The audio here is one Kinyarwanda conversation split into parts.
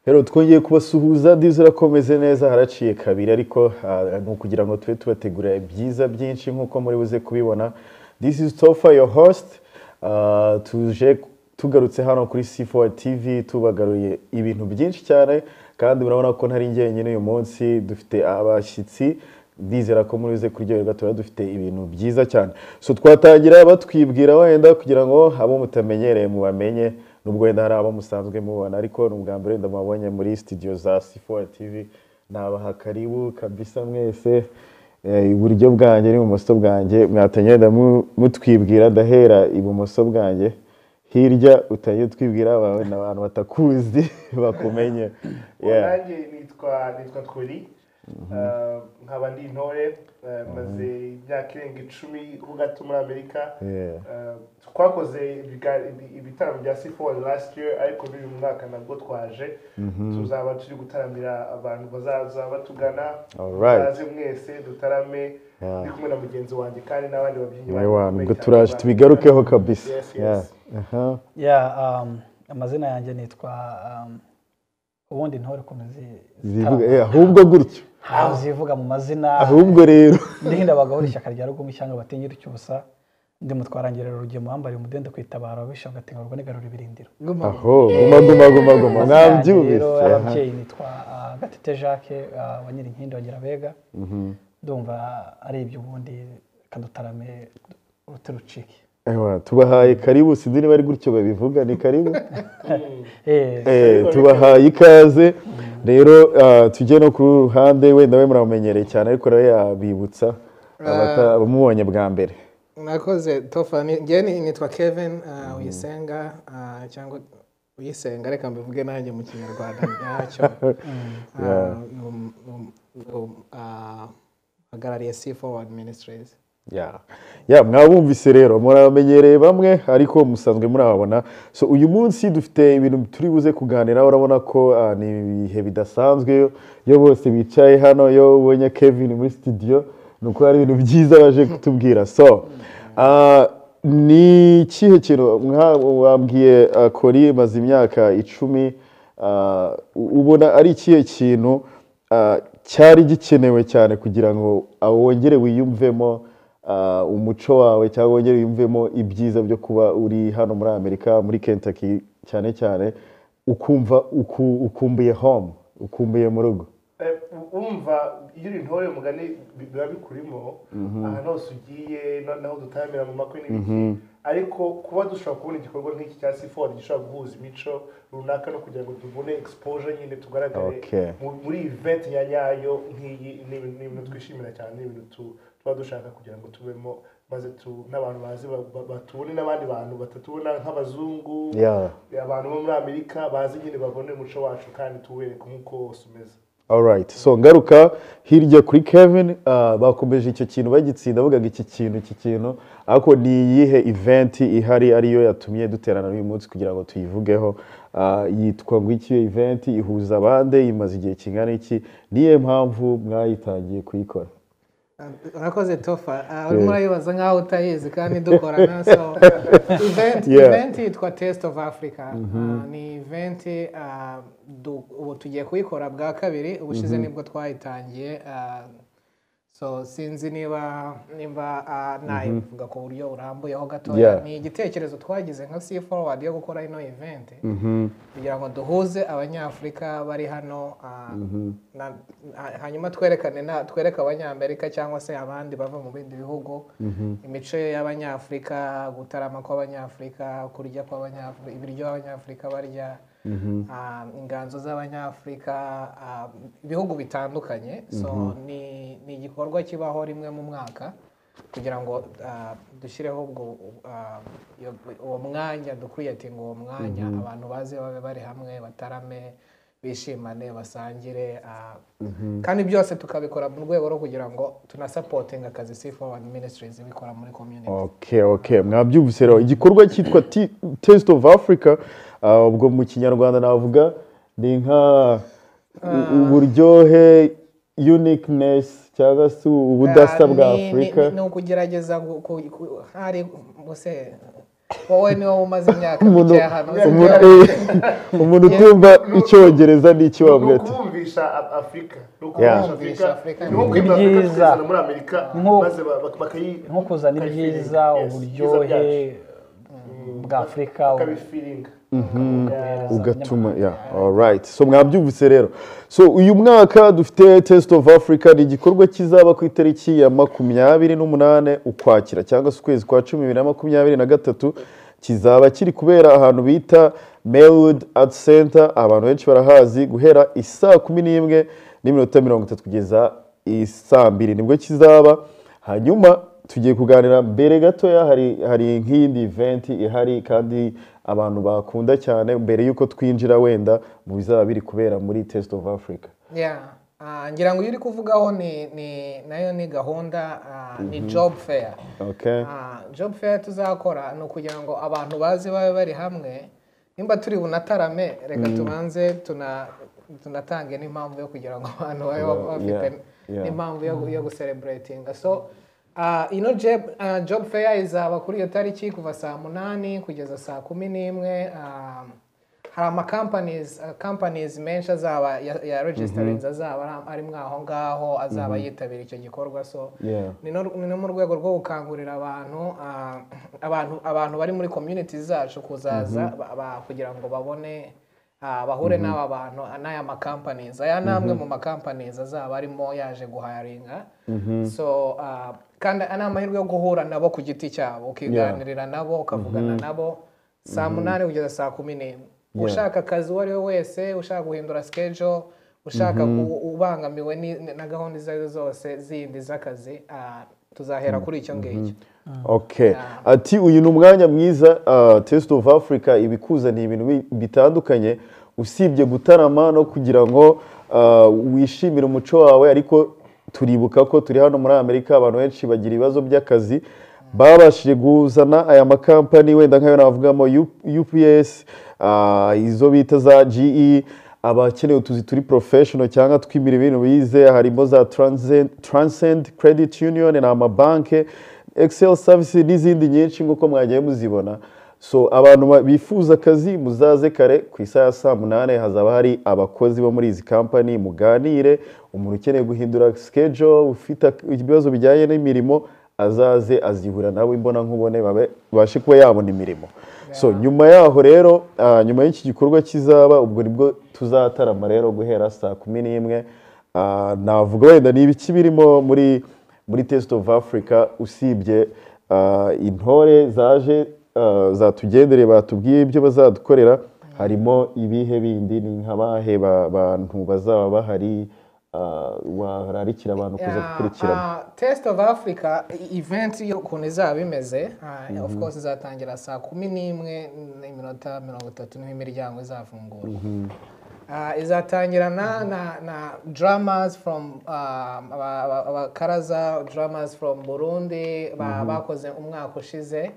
Rero twongeye kubasuhuza, ndizera ko meze neza. Haraciye kabiri, ariko ni ukugira ngo tube tubategurira ibyiza byinshi nk'uko muri buze kubibona. This is Tofa, your host. Tuje tugarutse hano kuri C4 TV, tubagaruriye ibintu byinshi cyane, kandi murabona ko ntari njyenyine uyu munsi, dufite abashyitsi. Ndizera ko muri buze kuryoherwa, tuba dufite ibintu byiza cyane. So twatangira batwibwira wenda kugira ngo abo mutamenyereye mubamenye, nubwo wenda hari abo musanzwe mubona, ariko ni ubwa mbere wenda mubabonye muri studio za C4 TV. Nabaha karibu kabisa mwese. Iburyo bwanjye n'ibumoso bwanjye, mwatangira wenda mutwibwira. Ndahera ibumoso bwanjye hirya, utangiye utwibwira abantu batakuzi bakumenye. Yeah. Nanjye nitwa Kuri, nkaba ndi intore, maze imyaka irenga 10 ho gato muri Amerika. Twakoze ibitaramo bya C4 last year, ariko n'uyu mwaka nabwo twaje, tuzaba turi gutaramira abantu bazaza batugana. Baze mwese dutarame. Ndi kumwe na mugenzi wanjye kandi n'abandi babyinnyi Ewa, bakomeye ubwo cyane turaje tubigarukeho kabisa. Yes. Yeah. Aha. Yeah, amazina yanjye nitwa ubundi ntore ukuntu Zivuga ahubwo gutyo. Ntaho zivuga mu mazina. Ahubwo rero. Ndihinda abagabo ishyaka rya Rugumi cyangwa batinyira icyusa, ndi mutwarangerero rugemo wambariye umudende kwitabara ababisha bagatenga n'igarura ibirindiro. Aho guma guma guma guma. Amazina yanjye Mwabyumvise. rero y'ababyeyi nitwa Gatete Jacques wa Nyirinkindi wa Nyirabega. Ndumva ari ibyo, ubundi kadutarame urute rucike. Ewa, tubahaye karibu. Sinzi niba ari gutyo babivuga, ni karibu. Tubahaye ikaze rero. Tujye no ku ruhande, wenda we muramumenyereye cyane, ariko nawe yabibutsa abamubonye bwa mbere. Mwakoze, Tofa. Njye nitwa Kevin Uyisenga, cyangwa Uyisenga, reka mbivuge nanjye mu Kinyarwanda nyacyo. Hagarariye C Forward Ministries. Yeah, mwabumvise rero, murabamenyereye bamwe, ariko musanzwe murababona. So uyu munsi dufite ibintu turi buze kuganira. Urabona ko ni ibihe bidasanzwe iyo bose bicaye hano. Iyo ubonye Kevin muri studio, ni uko hari ibintu byiza baje kutubwira. So ni ikihe kintu wambwiye, Kori maze imyaka 10, ubona ari ikihe kintu cyari gikenewe cyane kugira ngo wongere wiyumvemo umuco wawe, cyangwa wongere wiyumvemo ibyiza byo kuba uri hano muri Amerika, muri Kentucky cyane cyane, ukumva ukumbuye home, ukumbuye mu rugo? Wumva iyo uri intore, umugani biba bikurimo ahantu hose ugiye, naho dutaramira mu makwe n'ibiki. Ariko kuba dushobora kubona igikorwa nk'iki cya C4 gishobora guhuza imico runaka no kugira ngo tubone exposure nyine, tugaragare muri event ya nyayo nk'iyi, ni ibintu twishimira cyane, ni ibintu tuba dushaka kugira ngo tubemo, maze n'abantu bazi batubone, n'abandi bantu batatubona nk'abazungu, abantu bo muri Amerika bazi nyine babone umuco wacu kandi tuwereke nk'uko wose umeze. Alright. So ngaruka hirya kuri Kevin, bakomeje icyo kintu bagitsinda, bavugaga iki kintu, ariko ni iyihe event ihari ariyo yatumye duterana uyu munsi kugira ngo tuyivugeho? Yitwa ngo iki? Iyo event ihuza abande? Imaze igihe kingana iki? Niyo mpamvu mwayitangiye kuyikora? Urakoze, Tofa. Urimo urayibaza nkaho utayizi kandi dukorana. So event event yitwa Taste of Africa. Ni event ubu tugiye kuyikora bwa kabiri. Ubushize nibwo twayitangiye. So sinzi niba nayivuga ku buryo burambuyeho gatoya. Ni igitekerezo twagize nka C Forward yo gukora ino event kugira ngo duhuze Abanyafurika bari hano, hanyuma twerekane twereke Abanyamerika cyangwa se abandi bava mu bindi bihugu imico y'Abanyafurika, gutarama kw'Abanyafurika, kurya kw'Abanyafurika, ibiryo Abanyafurika barya, inganzo z'Abanyafurika, ibihugu bitandukanye. So ni igikorwa kibaho rimwe mu mwaka kugira ngo dushyireho ubwo uwo mwanya, ducreatinga uwo mwanya, abantu baze babe bari hamwe, batarame, bishimane, basangire, kandi byose tukabikora mu rwego rwo kugira ngo tunasupportinga akazi C Forward Ministries bikora muri community. Okay, mwabyumvise rero, igikorwa cyitwa Taste of Africa, ubwo mu Kinyarwanda navuga ni nka uburyohe, uniqueness cyangwa se ubudasa bwa Afurika. Ni ukugerageza hari buse Wowe ni wowe umaze imyaka Umuntu mike hano. umuntu utumva Icyongereza ni iki Ni wabwira ati? ukubumvisha Afurika, ni Ukubumvisha ukubumvisha Afurika. Afurika, ni nko kwimba Afurika Ibyiza. tukayizana muri Amerika, maze bakayi Nko kuzana bakayifiringa. ibyiza, Yes, ibyiza uburyohe byacu. bwa Afurika, Bakabifiringa. ukabuhereza Ugatuma, yeah, alright. So mwabyumvise rero. So uyu mwaka dufite Taste of Africa, ni igikorwa kizaba ku itariki ya 28 Ukwakira, cyangwa se ukwezi kwa 10, 2023. Kizaba kiri kubera ahantu bita Melwood Art Center, abantu benshi barahazi, guhera isaa 11:30 kugeza isaa 2 nibwo kizaba. Hanyuma tugiye kuganira mbere gatoya, hari nk'iyindi event ihari kandi abantu bakunda cyane, mbere y'uko twinjira wenda mu bizaba biri kubera muri Taste of Africa. Yeah. Ngira ngo iyo uri kuvugaho ni nayo ni gahunda, ni job fair. Job fair tuzakora ni ukugira ngo abantu baze babe bari hamwe. Nimba turi bunatarame, reka tubanze tunatange n'impamvu yo kugira ngo abantu babe bafite n'impamvu yo gucelebratinga. So ino job fair izaba kuri iyo tariki kuva saa 8 kugeza saa 11. Hari ama companies menshi azaba ya registering, azaba ari mwaho ngaho, azaba yitabira icyo gikorwa. So ni no mu rwego rwo gukangurira abantu bari muri community zacu kuzaza kugira ngo babone, bahure n'aba bantu n'aya ma companies. Aya ni amwe mu ma companies azaba arimo yaje guharinga. So kandi aya ni amahirwe yo guhura nabo ku giti cyabo, ukiganirira nabo, ukavugana nabo saa 8 kugeza saa 11. Ushaka akazi uwo ari we wese, ushaka guhindura schedule, ushaka ubangamiwe na gahunda izo ari zo zose zindi z'akazi, tuzahera kuri icyo ngicyo. Okay. Ati uyu ni umwanya mwiza. Taste of Africa ibikuzaniye ibintu bitandukanye usibye gutarama no kugira ngo wishimire umuco wawe, ariko turibuka ko turi hano muri Amerika, abantu benshi bagira ibibazo by'akazi. Babashije kuzana aya makampani, wenda nk'ayo navugamo UPS, izo bita za GE, abakeneye utuzi turi professional cyangwa twimira ibintu bize, harimo za Transcend Credit Union, ni amabanke, Excel Service n'izindi nyinshi nk'uko mwagiye muzibona. So abantu bifuza akazi, muzaze kare ku isaha ya saa 8, hazaba hari abakozi bo muri izi kampani, muganire. Umuntu ukeneye guhindura schedule, ufite ibibazo bijyanye n'imirimo, azaze azihura nawe imbona nkubone, babashe kuba yabona imirimo. So nyuma yaho rero, nyuma y'iki gikorwa kizaba, ubwo nibwo tuzatarama rero guhera saa 11. Navuga wenda ni ibiki birimo muri Taste of Africa, usibye intore zaje, zatugendereye, batubwiye ibyo bazadukorera? Harimo ibihe bindi? Ni nk'abahe bantu bazaba bahari, wararikira abantu kuza gukurikirana? Taste of Africa event yo ukuntu izaba imeze, of course izatangira saa 11:30, niho imiryango izafungurwa. Izatangirana na drummers from abakaraza drummers from Burundi bakoze umwaka ushize.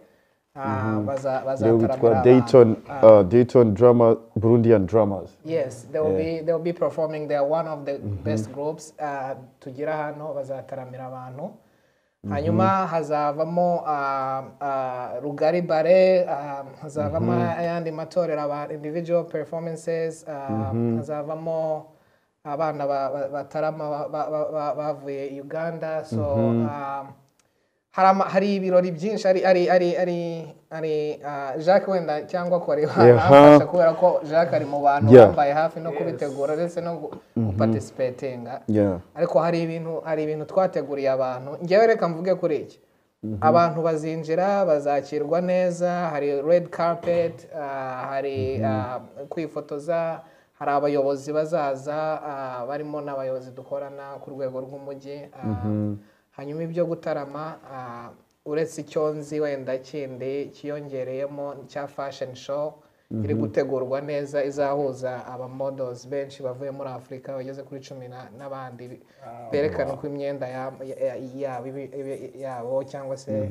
Rero witwa Bazataramira Dayton, abantu. Dayton Drummer, Burundian Drummers. Yes, they will be performing. They are one of the best groups tugira hano, bazataramira abantu. Hanyuma hazavamo Rugari Bare, hazavamo ayandi matorero, aba individual performances, hazavamo abana batarama bavuye Uganda. So hari ibirori byinshi, ari Jacques wenda cyangwa kore bamfasha, kubera ko Jacques ari mu bantu bambaye hafi no kubitegura ndetse no guparticipatinga. Ariko hari ibintu twateguriye abantu. Ngewe reka mvuge kuri iki: abantu bazinjira bazakirwa neza, hari red carpet, hari kwifotoza, hari abayobozi bazaza, barimo n'abayobozi dukorana ku rwego rw'umujyi. Hanyuma ibyo gutarama, uretse icyo nzi wenda kindi cyiyongereyemo cya fashion show iri gutegurwa neza, izahuza aba models benshi bavuye muri Afurika bageze kuri 10 n'abandi, berekana uko imyenda yabo cyangwa se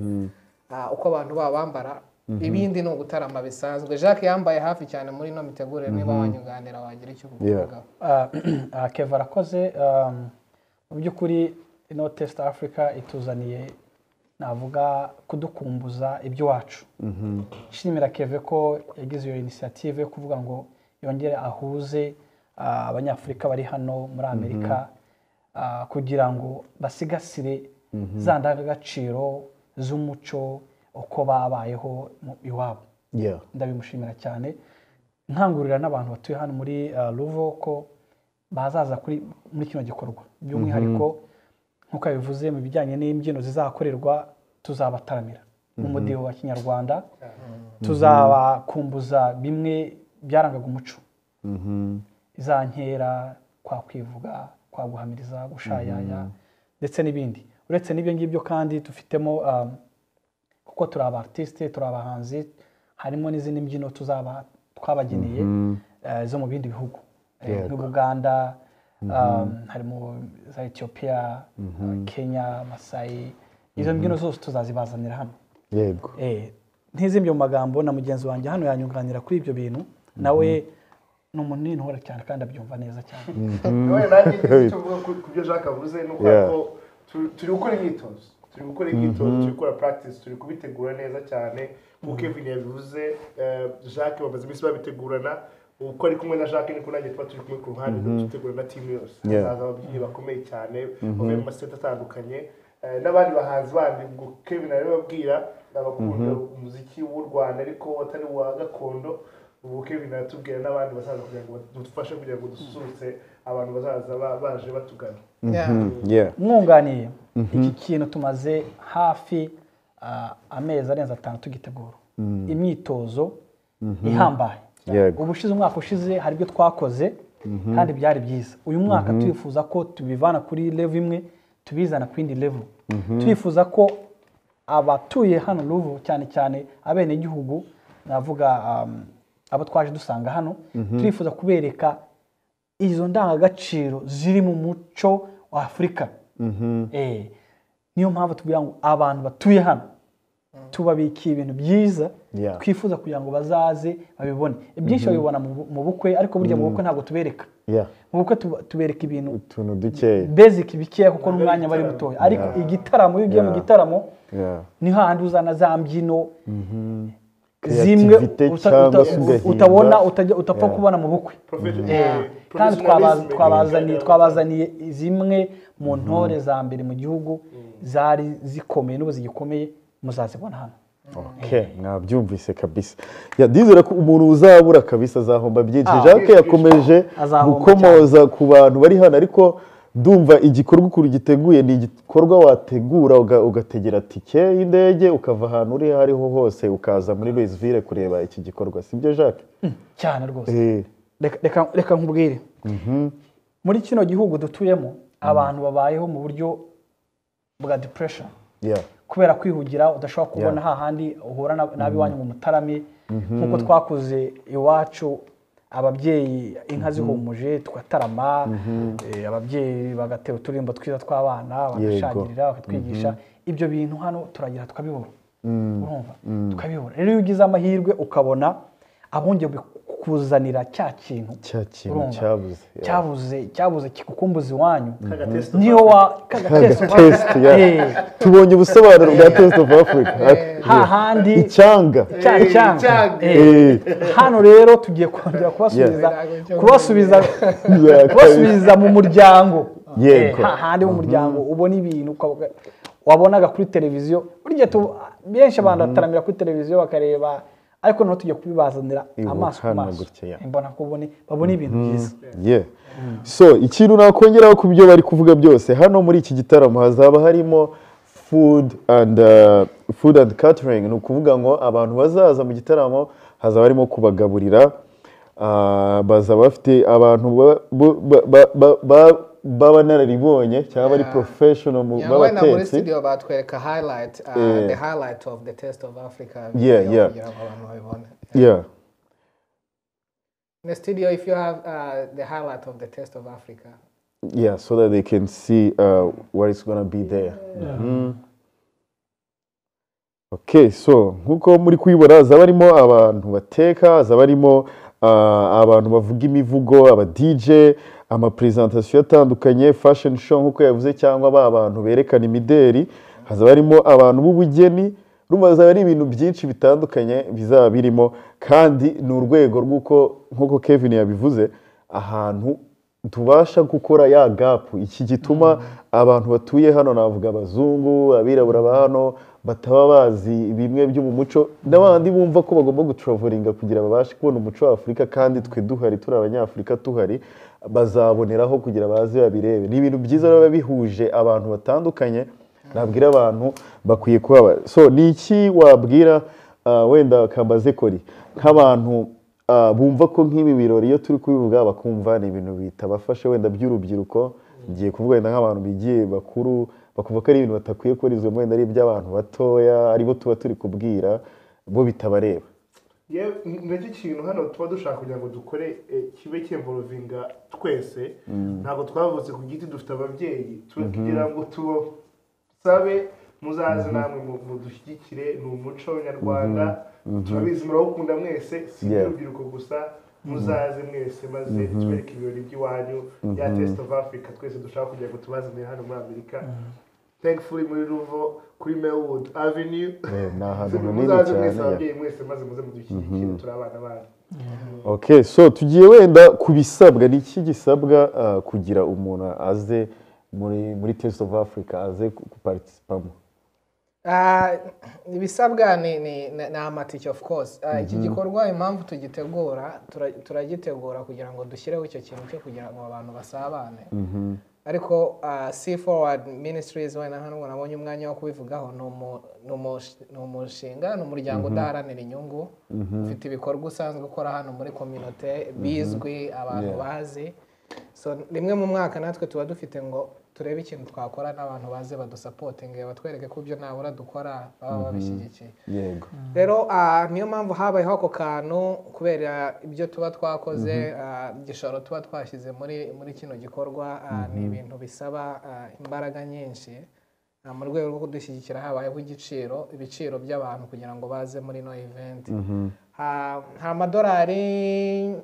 uko abantu baba bambara. Ibindi ni ugutarama bisanzwe. Jacques yambaye hafi cyane muri ino mitegurire, niba wanyunganira wagira icyo uvugaho. Keva arakoze. Mu by'ukuri ino Taste Africa ituzaniye Navuga kudukumbuza iby'iwacu. Nshimira Keve ko yagize iyo initiative yo kuvuga ngo yongere ahuze Abanyafurika bari hano muri Amerika, kugira ngo basigasire za ndangagaciro z'umuco uko babayeho iwabo. Ndabimushimira cyane, nkangurira n'abantu batuye hano muri Louisville ko bazaza muri kino gikorwa, by'umwihariko nk'uko yabivuze mu bijyanye n'imbyino zizakorerwa, tuzabataramira mu mudiho wa kinyarwanda, tuzabakumbuza bimwe byarangaga umuco, za nkera, kwa kwivuga, kwa guhamiriza, gushayaya ndetse n'ibindi. Uretse n'ibyo ngibyo kandi dufitemo, kuko turi aba artiste, turi abahanzi, harimo n'izindi mbyino tuzaba twabageneye zo mu bindi bihugu, nk'Ubuganda, harimo za Ethiopia, Kenya, Masayi. Izo mbyino zose tuzazibazanira hano. Ntizimbye mu magambo, na mugenzi wanjye hano yanyunganira kuri ibyo bintu, nawe ni umuntu w'intore cyane kandi abyumva neza cyane. None nanjye ngize icyo mvuga ku byo Jacques avuze, ni uko turi gukora imyitozo, turi gukora imyitozo, turi gukora practice, turi kubitegura neza cyane nk'uko Kevin yabivuze. Jacques bamaze iminsi babitegurana. Uko ari kumwe na Jacques niko nanjye tuba turi kumwe ku ruhande, dutegura na team yose. Hazaza ababyinnyi bakomeye cyane bavuye mu maseti atandukanye, n'abandi bahanzi bandi. Ubwo Kevin arabibabwira, abakunda umuziki w'u Rwanda ariko atari uwa gakondo. Ubu Kevin aratubwira n'abandi bazaza kugira ngo dufashe, kugira ngo dususurutse abantu bazaza baje batugana. Mwunganiye, iki kintu tumaze hafi amezi arenze 5 tugitegura, imyitozo ihambaye. Ubushize, umwaka ushize, hari ibyo twakoze kandi byari byiza. Uyu mwaka turifuza ko tubivana kuri level imwe tubizana ku yindi level. Turifuza ko abatuye hano Louisville, cyane cyane abenegihugu, navuga abo twaje dusanga hano, turifuza kubereka izo ndangagaciro ziri mu muco wa Afurika. Niyo mpamvu tubwira ngo abantu batuye hano tubabikiye ibintu byiza. Twifuza kugira ngo bazaze babibone. Ibyinshi babibona mu bukwe, ariko burya mu bukwe ntabwo tubereka. Mu bukwe tubereka ibintu utuntu dukeya, basic bikeya, kuko n'umwanya bari mutoya. Ariko igitaramo, iyo ugiye mu gitaramo, ni hahandi uzana za mbyino zimwe Creativité cyangwa se ugahimba. utabona, utapfa kubona mu bukwe. Kandi Professionalism. twabazaniye zimwe mu ntore za mbere mu gihugu zari zikomeye n'ubu zigikomeye, muzazibona hano. Okay, mwabyumvise kabisa. Ya, ndizera ko umuntu uzabura kabisa azahomba byinshi. Jacques yakomeje Azahomba. gukomoza ku bantu bari hano, ariko ndumva igikorwa ukuntu giteguye ni igikorwa wategura ugategera tike y'indege, ukava ahantu uri aho ariho hose, ukaza muri Louisville kureba iki gikorwa, sibyo Jacques? Cyane rwose. Reka nkubwire, muri kino gihugu dutuyemo abantu babayeho mu buryo bwa depression kubera kwihugira, udashobora kubona hahandi uhura n'ab'iwanyu ngo mutarame nk'uko twakuze iwacu, ababyeyi inka zihumuje tugatarama, ababyeyi bagatera uturirimbo twiza tw'abana, bagashagirira, bakatwigisha. Ibyo bintu hano turagira tukabibura, urumva, tukabibura. Rero iyo ugize amahirwe ukabona abongeye kukuzanira cya kintu, Cya kintu urumva, cyabuze. Cyabuze kikukumbuza iwanyu, Kaga taste of niyo wa kaga taste of Taste, yeah. Tubonye ubusobanuro bwa Taste of Africa. Hahandi Icyanga. Cya cyanga. Icyanga. Hano rero tugiye kongera kubasubiza kubasubiza kubasubiza mu muryango. Hahandi mu muryango ubona ibintu wabonaga kuri televiziyo. Burya benshi abantu bataramira kuri televiziyo bakareba, ariko noneho tugiye kubibazanira Ibu amaso ku hano maso, gutya, yeah. imbona kubone, babone ibintu byiza. Yeah. So ikintu nakongeraho ku byo bari kuvuga byose, hano muri iki gitaramo hazaba harimo food and catering. Ni ukuvuga ngo abantu bazaza mu gitaramo hazaba harimo kubagaburira, bazaba bafite abantu b'abanararibonye cyangwa bari professional mu Yeah, wenda muri b'abatetsi. studio batwereka highlight, the highlight of the Taste of Africa video kugira ngo abantu babibone. In the studio, if you have the highlight of the Taste of Africa. Yeah, so that they can see what is gonna be there. Okay, so nkuko muri kuyibona, hazaba harimo abantu bateka, hazaba harimo abantu bavuga imivugo, aba DJ, ama presentation atandukanye, fashion show nkuko yavuze, cyangwa ba bantu berekana imideri. Hazaba harimo abantu b'ubugeni. Urumva hazaba ari ibintu byinshi bitandukanye bizaba birimo, kandi ni urwego rw'uko nk'uko Kevin yabivuze, ahantu tubasha gukora ya gap, iki gituma abantu batuye hano, navuga abazungu, abirabura ba hano bataba bazi bimwe byo mu muco, n'abandi bumva ko bagomba gutravelinga kugira babashe kubona umuco wa Afurika, kandi twe duhari turi abanyafurika tuhari, bazaboneraho kugira baze babirebe. Ni ibintu byiza biba bihuje abantu batandukanye, nabwira abantu bakwiye kuba. So ni iki wabwira wenda kambaze kori nk'abantu bumva ko nk'ibi birori iyo turi kubivuga bakumva ni ibintu bitabafashe wenda by'urubyiruko, ngiye kuvuga wenda nk'abantu bigiye bakuru bakumva ko ari ibintu batakwiye kubarizwamo, wenda ari iby'abantu batoya aribo tuba turi kubwira bo bitabareba. Nacyo kintu hano tuba dushaka kugira ngo dukore kibe cyinvolvinga twese. Ntabwo twavutse ku giti, dufite ababyeyi, kugira ngo tubasabe muzaze namwe mudushyigikire. Ni umuco nyarwanda, turabizi murawukunda mwese, si urubyiruko gusa, muzaze mwese maze tubereke ibirori by'iwanyu bya Taste of Africa twese dushaka kugira ngo tubazanire hano muri Amerika. Thankfully muri Ruvo kuri Melwood Avenue. Ni ahantu hanini muzaze cyane. Mwese ababyeyi mwese maze muze mudushyigikire, turi abana banyu. Okay, so tugiye wenda ku bisabwa. Ni iki gisabwa kugira umuntu aze muri Taste of Africa, aze guparticipamo? Ibisabwa ni amatike, of course. Iki gikorwa impamvu tugitegura, turagitegura kugira ngo dushyireho icyo kintu cyo kugira ngo abantu basabane. Ariko C Forward Ministries, wenda hano nabonye umwanya wo kubivugaho, ni umushinga, ni umuryango udaharanira inyungu, ufite ibikorwa usanzwe ukora hano muri communauté bizwi abantu bazi. So rimwe mu mwaka natwe tuba dufite ngo turebe ikintu twakora n'abantu baze badusupportinge, batwereke ko ibyo nabura dukora baba babishyigikiye. Rero niyo mpamvu habayeho ako kantu, kubera ibyo tuba twakoze, igishoro tuba twashyize muri kino gikorwa, ni ibintu bisaba imbaraga nyinshi. Mu rwego rwo kudushyigikira habayeho igiciro, ibiciro by'abantu kugira ngo baze muri ino event. Nta amadolari,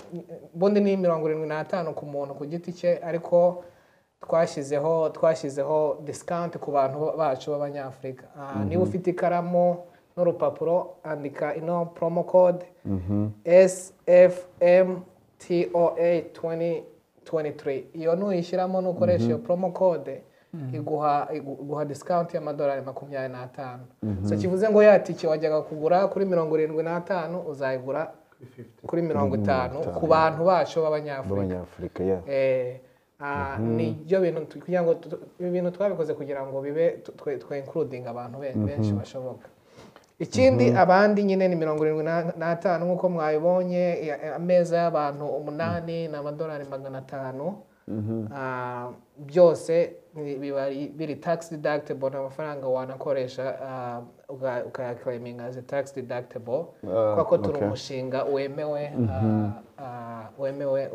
ubundi ni 75 ku muntu ku giti cye, ariko twashyizeho discount ku bantu bacu b'abanyafurika. Niba ufite ikaramu n'urupapuro, andika ino promo code SFMTOA 2023. Iyo nuyishyiramo, nukoresha iyo promo code, iguha discount y'amadolari 25. So kivuze ngo ya tike wajyaga kugura kuri 75 uzayigura kuri 50 ku bantu bacu b'abanyafurika. B'abanyafurika, yeah. Nibyo bintu kugira ngo ibi bintu twabikoze kugira ngo bibe twe including abantu benshi bashoboka. Ikindi, abandi nyine ni 75 nk'uko mwabibonye. Ameza y'abantu umunani ni amadolari 500. Byose biba biri tax deductible, ni amafaranga wanakoresha ukayaclaiminga as a tax deductible, kuko turi umushinga wemewe wemewe.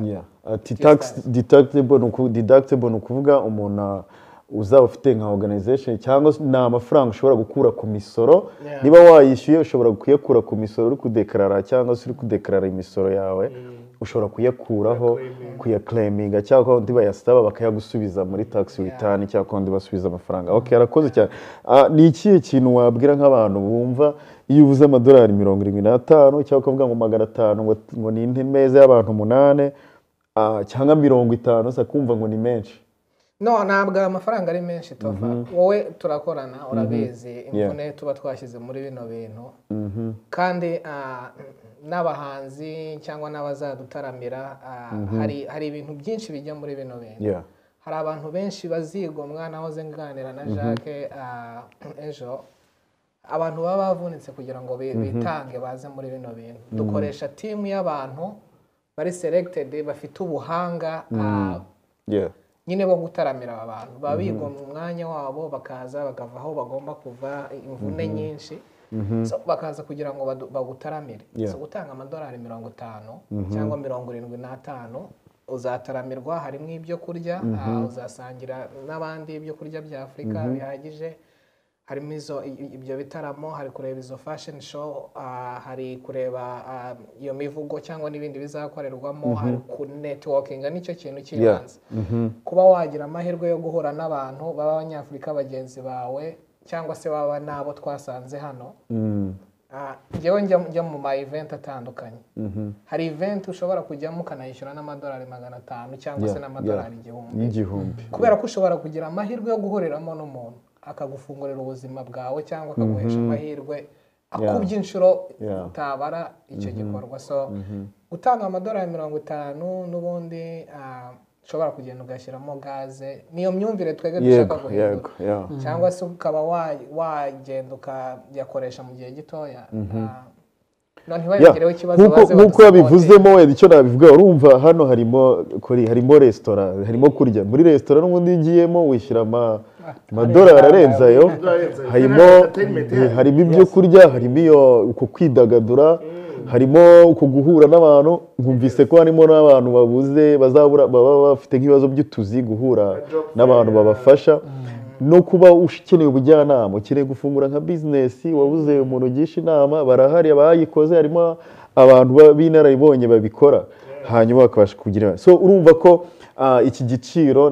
Yeah. Ati tax deductible, deductible ni ukuvuga umuntu uzaba ufite nka organization cyangwa se ni amafaranga ushobora gukura ku misoro. Niba wayishyuye, ushobora kuyakura ku misoro uri kudeclarara, cyangwa se uri kudeclarara imisoro yawe, ushobora kuyakuraho, kuyaclaiminga, cyangwa undi bayasaba bakayagusubiza muri tax return, cyangwa undi basubiza amafaranga. Okay, arakoze cyane. Ni ikihe kintu wabwira nk'abantu bumva iyo uvuze amadolari 75, cyangwa ukavuga ngo 500, ngo ni imeza y'abantu umunani, cyangwa 50, se kumva ngo ni menshi? No, ntabwo amafaranga ari menshi. Tova, wowe turakorana, urabizi imvune tuba twashyize muri bino bintu, kandi n'abahanzi cyangwa n'abazadutaramira, hari ibintu byinshi bijya muri bino bintu. Hari abantu benshi bazigomwa. Nahoze nganira na Jacques ejo, abantu baba bavunitse kugira ngo bitange baze muri bino bintu. Dukoresha team y'abantu bari selected, bafite ubuhanga nyine bo gutaramira aba bantu, baba bigomwa umwanya wabo bakaza, bakava aho bagomba kuva, imvune nyinshi. So, bakaza kugira ngo bagutaramire. So gutanga amadolari 50 cyangwa 75, uzataramirwa, harimo ibyo kurya, uzasangira n'abandi ibyo kurya bya Afurika bihagije, harimo izo ibyo bitaramo, hari kureba izo fashion show, hari kureba iyo mivugo cyangwa n'ibindi bizakorerwamo, hari ku networking, nicyo kintu cy'ibanze, kuba wagira amahirwe yo guhura n'abantu baba abanyafurika bagenzi bawe. cyangwa se baba n'abo twasanze hano. Njyewe njya mu ma event atandukanye. Hari event ushobora kujyamo ukanayishyura n'amadolari 500 cyangwa se n'amadolari 1000. Kubera ko ushobora kugira amahirwe yo guhuriramo n'umuntu akagufungurira ubuzima bwawe cyangwa akaguhesha amahirwe akubye inshuro utabara icyo gikorwa. So gutanga amadolari 50 n'ubundi ushobora kugenda ugashyiramo gaze, niyo myumvire twebwe dushaka guhindura, cyangwa se ukaba wagenda ukayakoresha mu gihe gitoya. Nk'uko yabivuzemo wenda icyo nabivuga, urumva hano harimo resitora, harimo kurya. Muri resitora n'ubundi ugiyemo wishyura amadolari arenze ayo, harimo ibyo kurya, harimo iyo uko kwidagadura, harimo uko guhura n'abantu. Nkumvise ko harimo n'abantu babuze bazabura baba bafite nk'ibibazo by'utuzi, guhura n'abantu babafasha, no kuba ukeneye ubujyanama, ukeneye gufungura nka bizinesi, wabuze umuntu ugisha inama, barahari abayikoze, harimo abantu b'inararibonye babikora, hanyuma bakabasha kugira. So urumva ko iki giciro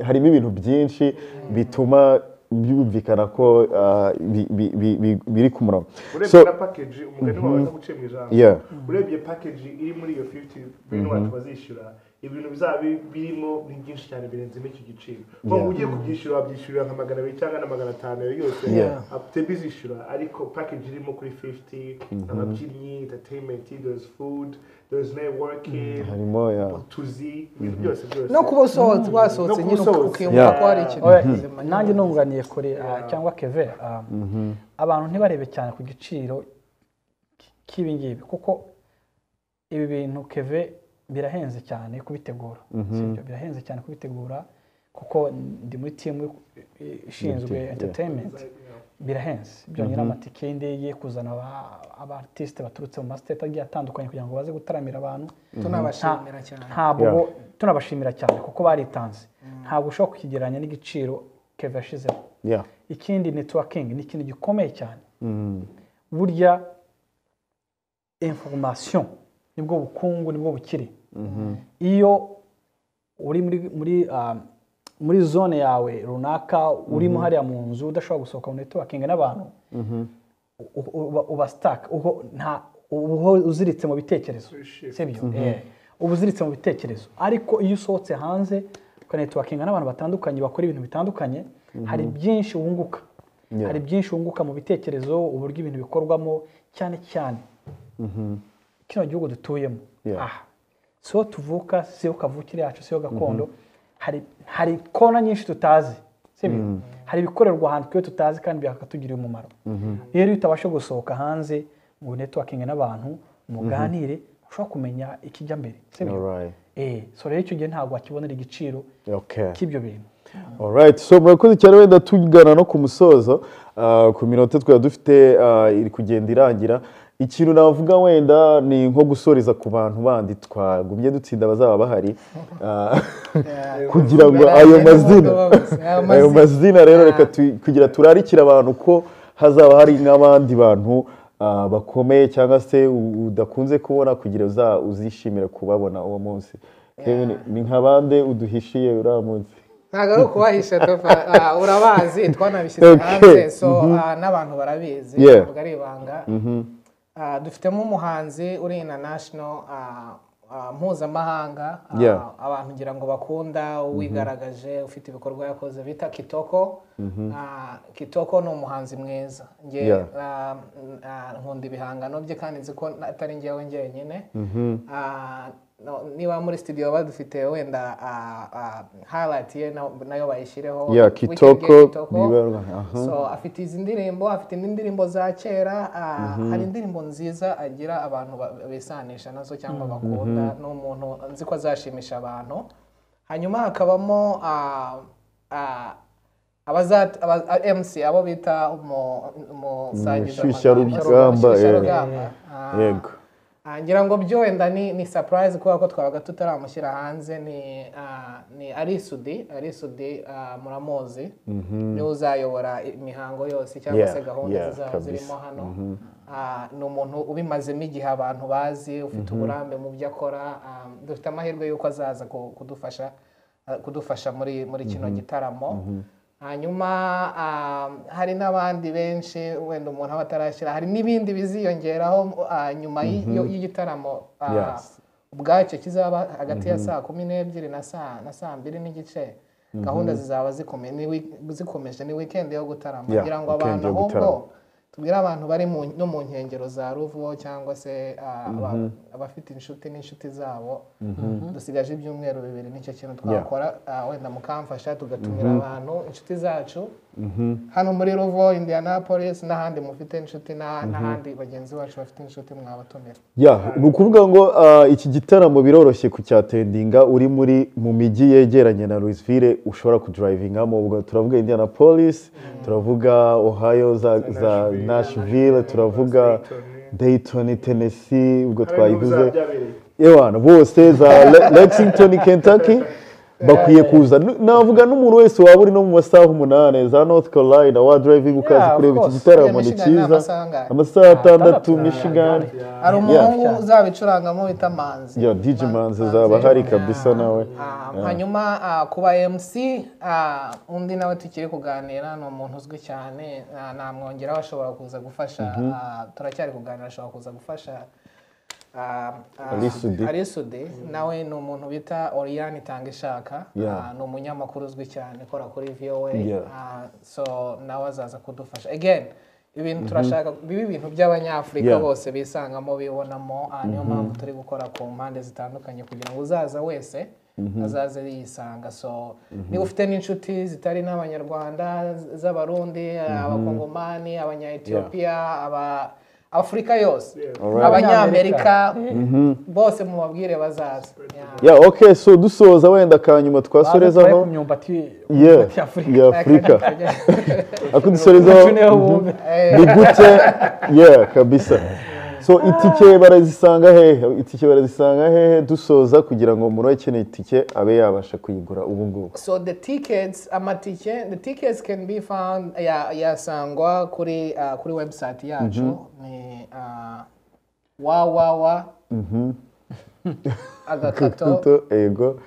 harimo ibintu byinshi bituma byumvikana ko biri ku murongo. Urebye na package, umugani wawe ndaguciye mu ijambo, urebye package iri muri iyo 50 bintu abantu bazishyura, ibintu bizaba birimo ni byinshi cyane birenze n'icyo giciro. Ko ugiye kubyishyura wabyishyurira nka 200 cyangwa na 500 yose bizishyura, ariko package irimo kuri 50, ababyinnyi, entertainment, there's food, there's networking, harimo utuzi, ibintu byose byose. No kuba usohotse wasohotse nyine ukiyumva ko hari ikintu kizima. Nanjye nunganiye kuri cyangwa Keve, abantu ntibarebe cyane ku giciro k'ibi ngibi, kuko ibi bintu Keve birahenze cyane kubitegura. Sibyo, birahenze cyane kubitegura kuko ndi muri team ishinzwe entertainment. Birahenze byongera amatike y'indege, kuzana aba artiste baturutse mu ma state agiye atandukanye kugira ngo baze gutaramira abantu. Tunabashimira cyane. Ntabwo tunabashimira cyane kuko baritanze. Ntabwo ushobora kukigereranya n'igiciro Keve yashizeho. Ikindi networking ni ikintu gikomeye cyane. Burya information nibwo bukungu, nibwo bukire. Iyo uri muri zone yawe runaka, urimo hariya mu nzu udashobora gusohoka mu networking n'abantu, uba stuck, uba uziritse mu bitekerezo, sibyo? Uba uziritse mu bitekerezo. Ariko iyo usohotse hanze ukanetworkinga n'abantu batandukanye bakora ibintu bitandukanye, hari byinshi wunguka. Hari byinshi wunguka mu bitekerezo, uburyo ibintu bikorwamo, cyane cyane kino gihugu dutuyemo. So tuvuka, siyo kavukire yacu, siyo gakondo. Hari kona nyinshi tutazi, sibyo? Hari ibikorerwa ahantu twe tutazi kandi byakatugirira umumaro. Rero iyo utabasha gusohoka hanze ngo networking n'abantu muganire, ushobora kumenya ikijya mbere, sibyo? So rero icyo gihe ntabwo wakibonera igiciro cy'ibyo bintu. Alright, so murakoze cyane. Wenda tugana no ku musozo, ku minota twari dufite iri kugenda irangira. Ikintu navuga wenda ni nko gusoreza ku bantu bandi twagumye dutsinda bazaba bahari, kugira ngo ayo mazina rero reka kugira turarikira abantu ko hazaba hari nk'abandi bantu bakomeye cyangwa se udakunze kubona, kugira uzishimira kubabona uwo munsi. Ni nka bande uduhishiye uriya munsi? Ntabwo ari ukubahisha, urabazi, twanabishyize hanze, so n'abantu barabizi, ntabwo ari ibanga. Dufitemo umuhanzi uri international, mpuzamahanga, abantu ngira ngo bakunda, wigaragaje, ufite ibikorwa yakoze, bita Kitoko. Kitoko ni umuhanzi mwiza, nge nkunda ibihangano bye kandi nzi ko atari njyewe njyenyine. Niba muri studio badufite wenda highlight ye nayo bayishyireho. Kitoko. So afite izi ndirimbo, afite n'indirimbo za kera, hari indirimbo nziza agira abantu bisanisha nazo cyangwa bakunda, ni umuntu nzi ko azashimisha abantu. Hanyuma hakabamo MC abo bita umushyushyarugamba. Yego. Ngira ngo byo wenda ni surprise kubera ko twabaga tutaramushyira hanze. Ni Arisudi muramuzi, niwe uzayobora imihango yose cyangwa se gahunda zizaba zirimo hano. Ni umuntu ubimazemo igihe abantu bazi, ufite uburambe mu byo akora. Dufite amahirwe y'uko azaza kudufasha muri kino gitaramo. Hanyuma hari n'abandi benshi wenda umuntu aba atarashyira, hari n'ibindi biziyongeraho nyuma y'igitaramo ubwacyo kizaba hagati ya 12:00 na 2:30. Gahunda zizaba zikomeje, ni weekend yo gutarama, kugira ngo abantu ahubwo tubwire abantu bari no mu nkengero za Ruvo cyangwa se abafite inshuti n'inshuti zabo, dusigaje ibyumweru 2, nicyo kintu twakora, wenda mukamfasha tugatumira abantu inshuti zacu hano muri Ruvo, Indianapolis n'ahandi mufite inshuti n'ahandi bagenzi bacu bafite inshuti mwabatumira. Ni ukuvuga ngo iki gitaramo biroroshye kucyatendinga uri mu mijyi yegeranye na Louisville ushobora kudrivingamo. Ubwo turavuga Indianapolis, turavuga Ohio za Nashville, turavuga Dayton, Tennessee, ubwo twayivuze ewana bose za Lexington, Kentucky bakwiye kuza. Navuga n'umuntu wese waba uri no mu masaha 8 za North Carolina wa driving ukaza kureba iki gitaramo, ni cyiza. Amasaha 6 Michigan. Hari umuhungu uzabicurangamo bita Manzi. Yeah, DJ Manzi azaba hari kabisa nawe. Hanyuma kuba MC undi nawe tukiri kuganira ni umuntu uzwi cyane, namwongeraho ashobora kuza gufasha, turacyari kuganira, ashobora kuza gufasha Arisudi, nawe ni umuntu bita Oriane Itangishaka, ni umunyamakuru uzwi cyane ukora kuri VOA, so nawe azaza kudufasha. Again, ibintu turashaka bibe ibintu by'abanyafurika bose bisangamo bibonamo, niyo mpamvu turi gukora ku mpande zitandukanye kugira ngo uzaza wese azaze yisanga. So niba ufite n'inshuti zitari n'abanyarwanda, z'abarundi, abakongomani, abanya-Ethiopia, aba Afurika yose, abanyamerika bose mubabwire bazaza. Okay, so dusoza wenda kanyuma twasorezaho imyumbati ya Afurika. Akudusorezaho ni gute? Kabisa. So itike barazisanga hehe? Itike barazisanga hehe dusoza kugira ngo umuntu akeneye itike abe yabasha kuyigura ubu ngubu? So the tickets, amatike, the tickets can be found yasangwa kuri website yacu ni www agakato ego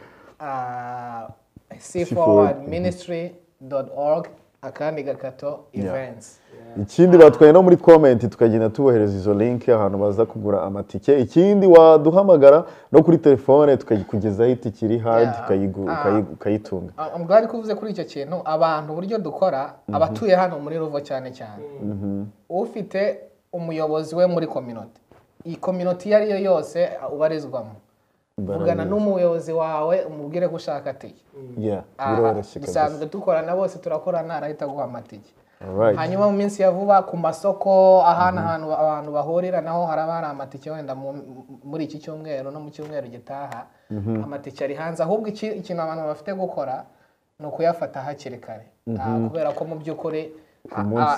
c4ministry.org akandi gakato events. Ikindi batwaye no muri comment tukagenda tubohereza izo link ahantu baza kugura amatike. Ikindi waduhamagara no kuri telefone tukayikugezaho itike iri hard ukayitunga. I'm glad ko uvuze kuri icyo kintu. Abantu buryo dukora abatuye hano muri Ruvo cyane cyane, ufite umuyobozi we muri community, iyi community iyo ari yo yose ubarizwamo, vugana n'umuyobozi wawe umubwire ko ushaka tike. Biroroshye kabisa. Dusanzwe dukorana bose, turakorana, arahita aguha amatike. Hanyuma mu minsi ya vuba ku masoko ahantu abantu bahurira naho haraba hari amatike, wenda muri iki cyumweru no mu cyumweru gitaha amatike ari hanze. Ahubwo ikintu abantu bafite gukora ni ukuyafata hakiri kare, kubera ko mu by'ukuri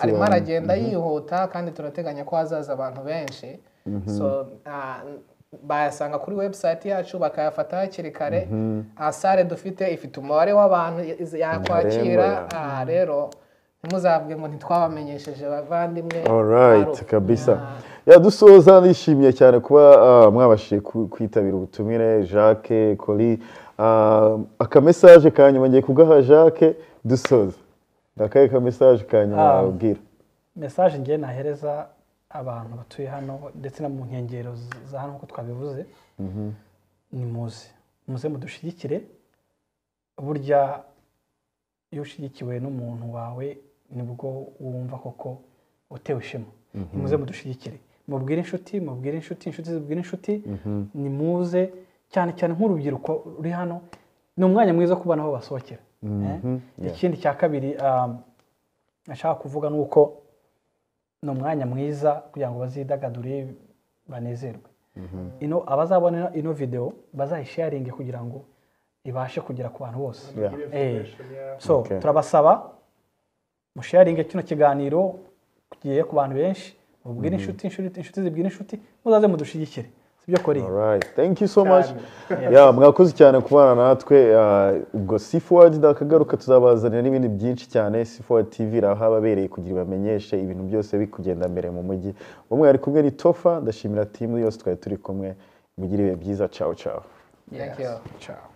arimo aragenda yihuta kandi turateganya ko hazaza abantu benshi. So bayasanga kuri website yacu bakayafata hakiri kare. Sale dufite ifite umubare w'abantu yakwakira, rero ntimuzabwe ngo ntitwabamenyesheje bavandimwe. Alright, kabisa. Dusoza nishimiye cyane kuba mwabashije kwitabira ubutumire Jacques, Koli. Aka message kanyuma ngiye kugaha Jacques dusoza. Ndakaye ka message kanyuma wabwira. Message ngiye nahereza abantu batuye hano ndetse no mu nkengero za hano uko twabivuze, ni muze mudushigikire. Burya iyo ushigikiwe n'umuntu wawe nibwo wumva koko utewe ishema. Nimuze mudushigikire, mubwire inshuti, mubwire inshuti, inshuti zibwire inshuti, nimuze cyane cyane nk'urubyiruko ruri hano, ni umwanya mwiza kubana aho basohokera. Ikindi cya kabiri nashaka kuvuga ni uko ni umwanya mwiza kugira ngo bazidagadure banezerwe. Ino abazabona ino video bazayisharinge kugira ngo ibashe kugera ku bantu bose. So turabasaba musharinge kino kiganiro kigiye ku bantu benshi, mubwire inshuti, inshuti zibwire inshuti, muzaze mudushigikire. Sibyo kori. Alright, thank you so much. Mwakoze cyane kubana natwe. Ubwo C4 ndakagaruka tuzabazanira n'ibindi byinshi cyane. C4 TV rahababereye kugira bamenyeshe ibintu byose bikugenda mbere mu mujyi. Umwe ari kumwe ni Tofa, ndashimira team yose twari turi kumwe. Mugire ibihe byiza. Ciao ciao. Thank you. Ciao.